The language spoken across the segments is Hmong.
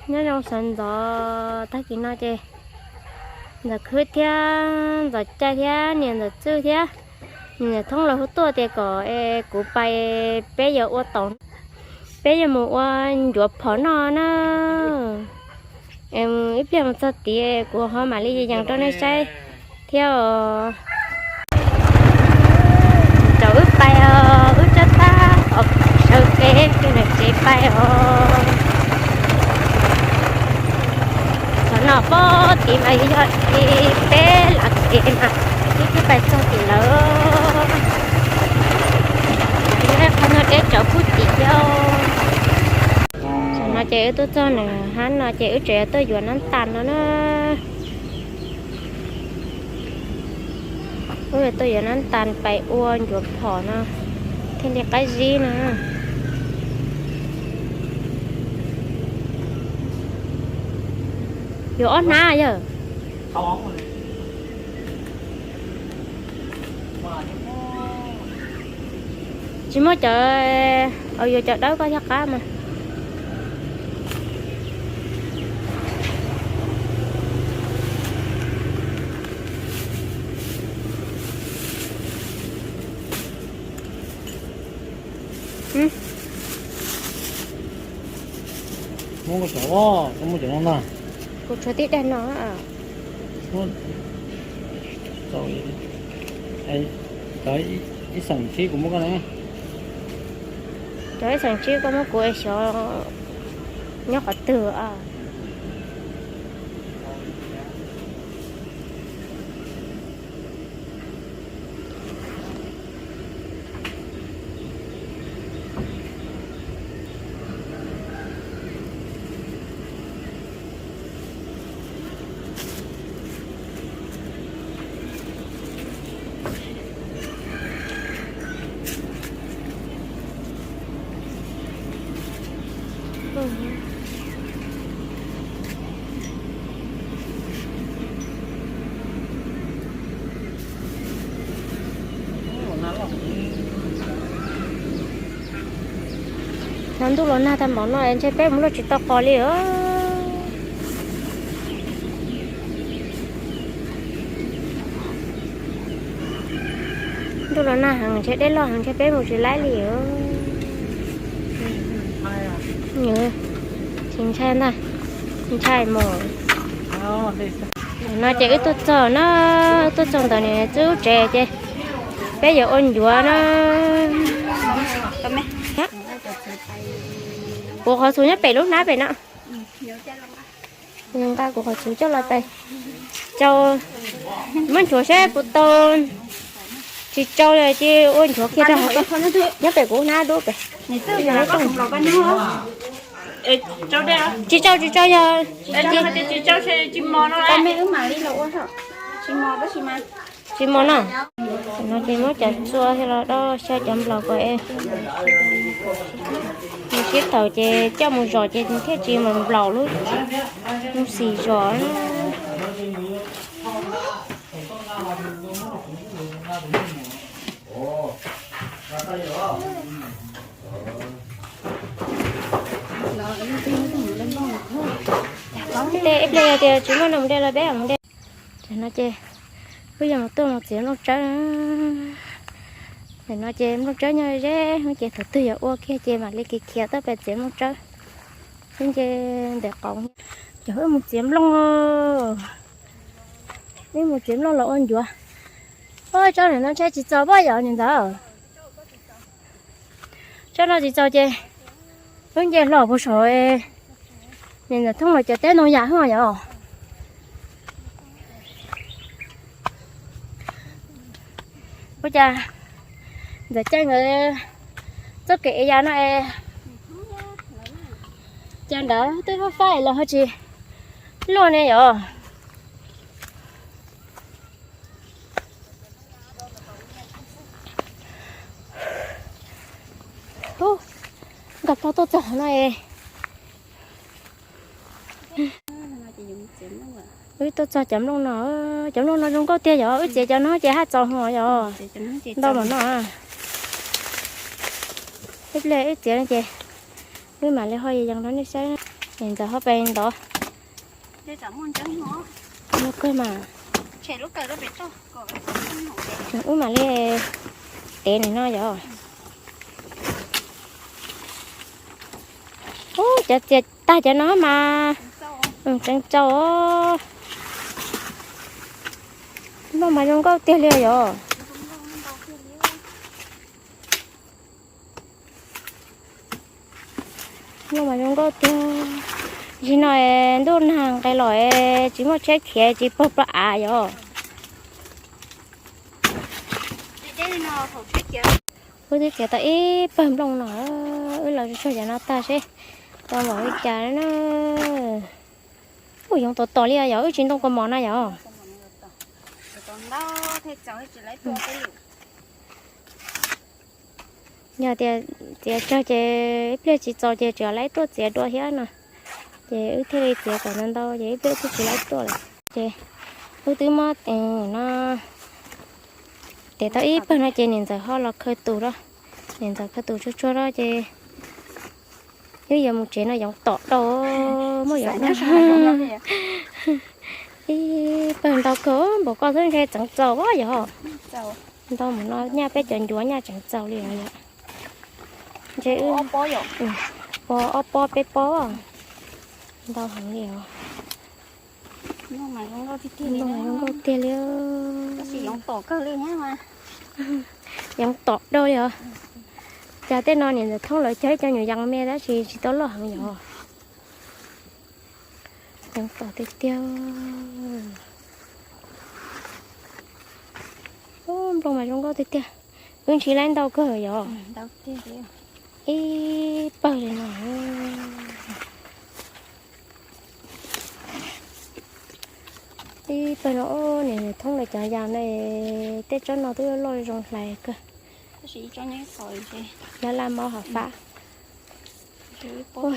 Nyob zoo sawv ntxov tag kis no ces Ntxawm Khwb thiab Ntxawm Caij thiab niam Ntxawm Txwj thiab niam Ntxawm Thoob los hu tuaj tias kom es kuv pais, peb yuav ua taum, peb yuav mus ua ncuav phom noj na. Ib pliag mus txog tid kuv ho mam li yees rau nej saib thiab os. Thaum wb pais os, wb tsuas tab tom sawv kev kiag ntawm tsev pais os. Qhov no pem tid mas yog peb lam kev mas wb twb pais txog tim lawm. Qhov no deb tsawv pub tim thiab. Tam no ces wb tuaj txog nram hav no ces wb tseem yuav tuaj yuav nab tas no na. Wb yuav tuaj yuav nab tas pais ua ncuav phom no thiaj li qab zib no. Yuav ob hnab yawg. Tsis muaj cov, yuav cov dawb koj thiaj qab mas. Muab koj cov, koj muab cov no na. Kuv tshuav tib daim no. Cov ib xeem tsib kuv muab koj na. Cov ib xeem tsib koj muab kuv xyov nyob qhov twg a. Ntuj los nag tag npaum no ntshe peb mus luaj tsis tau qos li os. Ntuj los nag heev ntshe dej loj heev ntshe peb mus tsis laib li os. Tsis ntshai ntag, ntshai mus. No ces wb tuaj txog na, tuaj txog ntawm niam Txwj lub tsev ces peb yuav ua ncuav na. Kuv qhov txhuv nyob pem lub hnab pem no. Nqa kuv qhov txhuv coj los pem. Tsau, muab nchuav saib puas tau. Tsis tsau ces ua nchuav kiag rau hauv. Nyob pem kuv hnab dub pem. Tsis tsau, tsis tsau yog tsis mos no. No ces muab cov txua los do xyaw cov nplaum kom es mus sib tawm ces coj mus zom ces thiaj tsis mus nplaum lub, mus xim zom. Tej ib pliag tias tsis muaj neeg mus de los peb mus de. Tam no ces wb yuav mus tuaj mus txiav nplooj tsawb. Tam no ces nplooj tsawb nyob ze, ces thaum twg yuav ua kiag ces mam li khiav tuaj pem txiav nplooj tsawb. Wb nce ntawm qaum. Ces wb mus txiav nplooj, wb mus txiav nplooj los ua ncuav. Ua tsob ntawm no ntshai tsis txaus pob yom niam ntxawm. Tsob no tsis txaus ces wb nce hlo puag saum niam ntxawm Thoob lawv cov teb ntoo yam hwj yom. Ua cas ntxawm Caij nkawd txoj kev ev yav no es cas nrad twb fab fab los ho tsis luaj ne yom. Nkag plaub tuaj txog no es. Wb tuaj txog cov nplooj no, cov nplooj no zoo nkauj tiag yog wb txiav cov no ces haj txaus hwv yog ntau npaum no. Ib pliag wb txiav no ces wb mam li ho yees rau nej saib. Niam ntxawm ho pes ntov. Ua kawg mas. Wb mam li tev nim no yom. Ub, cov txias tag cov no mas tseem tsaus. Nplooj mas zoo nkauj tiag li yom. Nplooj mas zoo nkauj tiag. Zaum no ntuj nag nqes los tsis muaj tsheb khiav tsis paug plab av yom. Wb twb txiav tau ib pawg nplooj no, wb los tsuag cov no tag seb tau npaum li cas na. Ub, yoov tom tom li yom, wb tsis ntoo kaus mom na yom. Yog tias txiav tsawg ces ib pliag tsis txaus ces tseem laib tuaj txiav dua thiab no. Ces wb thiaj li txiav kom ntau ntau ces ib pliag twb tsis laib tuaj lawm. Ces wb twb muab no tev tau ib pawg no ces niam ntxawm ho los khaws tus rau. Niam ntxawm khaws tus tsuag tsuag rau ces wb yuav mus tsev no yoov tom dau, muaj yoov ib pawg ntau kawg, npaum koj xwb ntshe tseem txaus yom. Ntau mus no nyaj peb cov ncuav nyaj tseem txaus li os yom. Ntshe wb pov ob pob peb pob, ntau heev li os. Zoo nkauj tiag li. Yoov tom dau li os. Cas tej no niam ntxawm thoob lawv cog ib co nyuam yaus me tab sis tsis tau loj heev yom. Yoov tom tiag tiag. Ub, nplooj mas zoo nkauj tiag tiag. Wb ntshis laib ntau kawg yom. Ib pawg li no. Ib pawg no, niam thoob lawv cov yaus na, tej tsob no twb loj zoo hlais kawg. Laj laj mob hov fab. Cov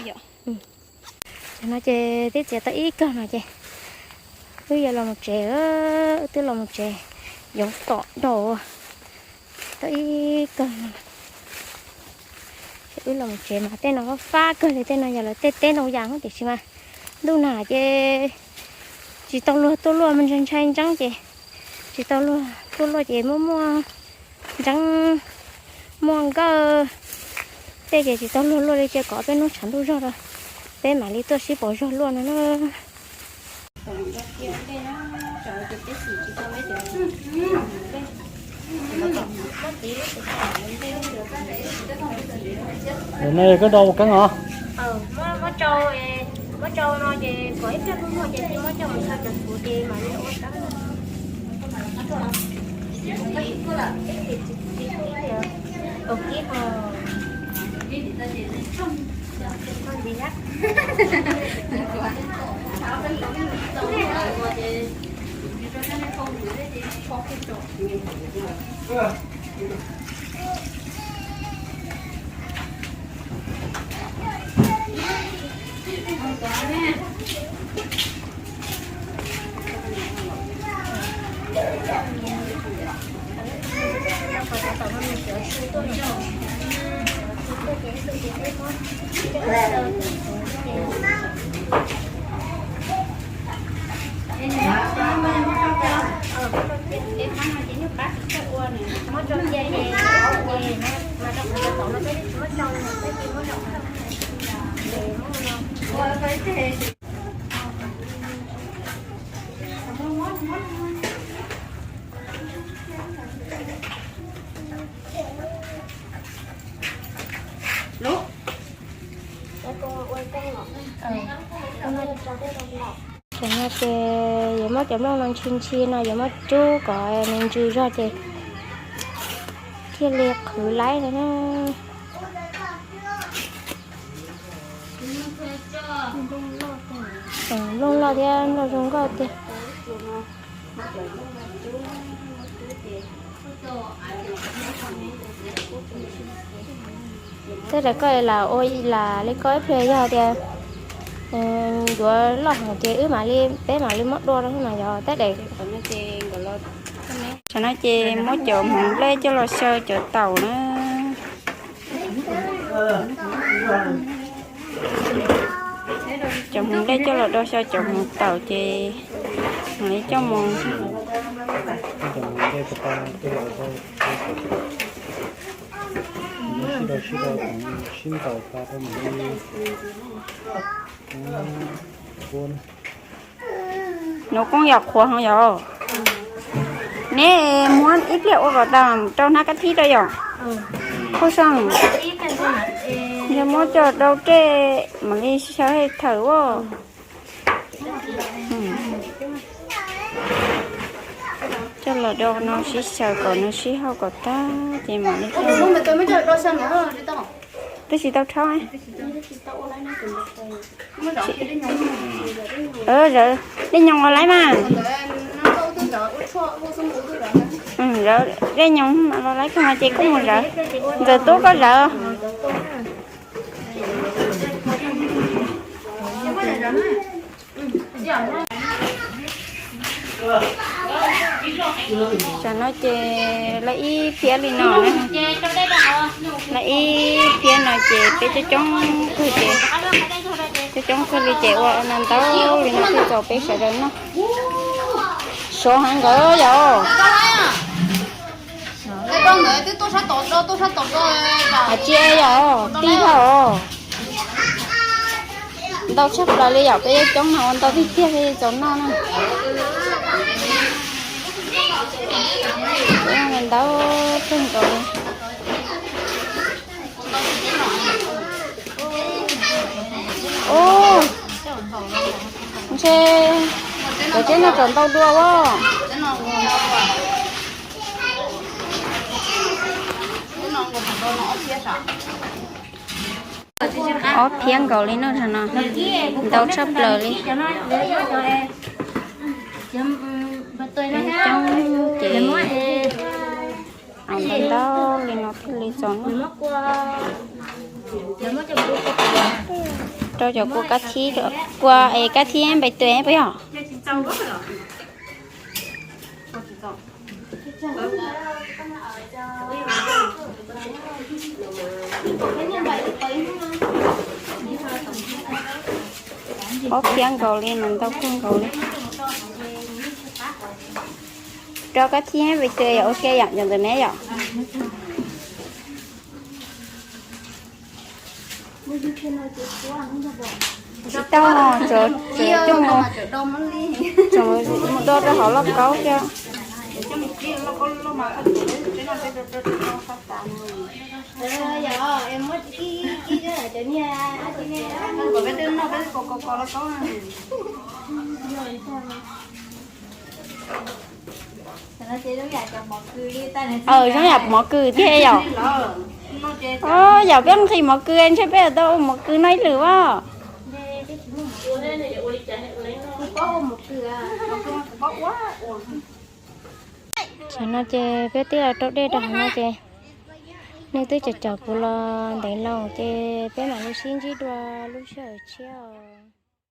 no ces twb txiav tau ib kawg no ces wb yuav los mus tsev, wb twb los mus tsev, yoov tom dau tau ib kawg no. Wb los mus tsev mas tej no fab fab kawg li, tej no yog lawv tej teb ntoo yas tiam sis mas ntuj nag ces tsis tau luag tuaj luaj, ntshai ntshai ntseeb ces tsis tau luag tuaj luaj ces muaj muaj ntseeb muaj nkawj tej ces tsis tau luag luaj li, cia kom peb hnub tshav ntuj zog rau peb mam li tuaj sib pauv zog luaj no na. Ntawm no koj rau ua keeb os. Muab rau no ces kom ib pliag muag ces muab coj mus tso cov txhuv ces mam li ua keeb. Tam no ces yuav muab cov nplooj no ntshis ntshis no yuav muab rub kom nws ntsws zog ces thiaj li qhwv laib no na. Nplooj loj thiab nplooj zoo nkauj tiag. Tej daim koj lam ua lam li koj ib pliag yog tias yuav loj heev ces wb mam li, peb mam li muab dua rau mas yog tej daim. Tam no ces muab cov hmoov nplej coj los xyaw cov taum na. Cov hmoov dej coj los do xyaw cov hmoov tawm ces mam li coj mus. Nuv Koob yog qhuav heev yom. Neb muab ib pliag ua kom tas rau hnab kab thib rau yom. Kuj zoo. Yog muab coj rau tej mam li xyaw thawm ua. Coj los do no sib xyaw kom nws sib hau kom tag ces mam li. Twb tsis tau rhaub. Zawv dej nyoos los laib mas. Zawv dej nyoos los laib kawg mas ces kuj mus zawv. Ntxawm Tub koj zawv. Tam no ces lawv ib phiab li no, lawv ib phiab no ces peb coob coob kawg ces, coob coob kawg li ces ua no ntau li no thiaj txaus peb sawv daws noj. Sov heev nkawd yom. Tsis yog tij dhau. Ntau tshaj plaws li yom, peb coob no ua ntau tiag tiag li txaus noj na. Ntau kawg nkaus li. Ub, ntshe cov tsheb no tseem ntau dua as. Ob phiab nkaus li no, ntau tshaj plaws li. Coob ces ntau li no thiaj li txaus noj. Rau cov kua kab thib, kua es kab thib npais tes puas yog? Ob phiab nkaus li no, ntau kawg nkaus li. Rau kab thib npais tes yom, ua ke yom, cov ntawm neb yom. Tsis tau, tseem coj mus, tseem mus do rau hauv lauj kaub thiab. Aw, zoo yam mov kws thiab yom. Yam peb nqhis mov kws ntshe peb tau ua mov kws no ib lwm as. Tam no ces peb twb los rau dej rau hauv no ces nej twb caum caum kuv los ntev lawm ces peb mam li sib ntsib dua lub sij hawm tshiab os.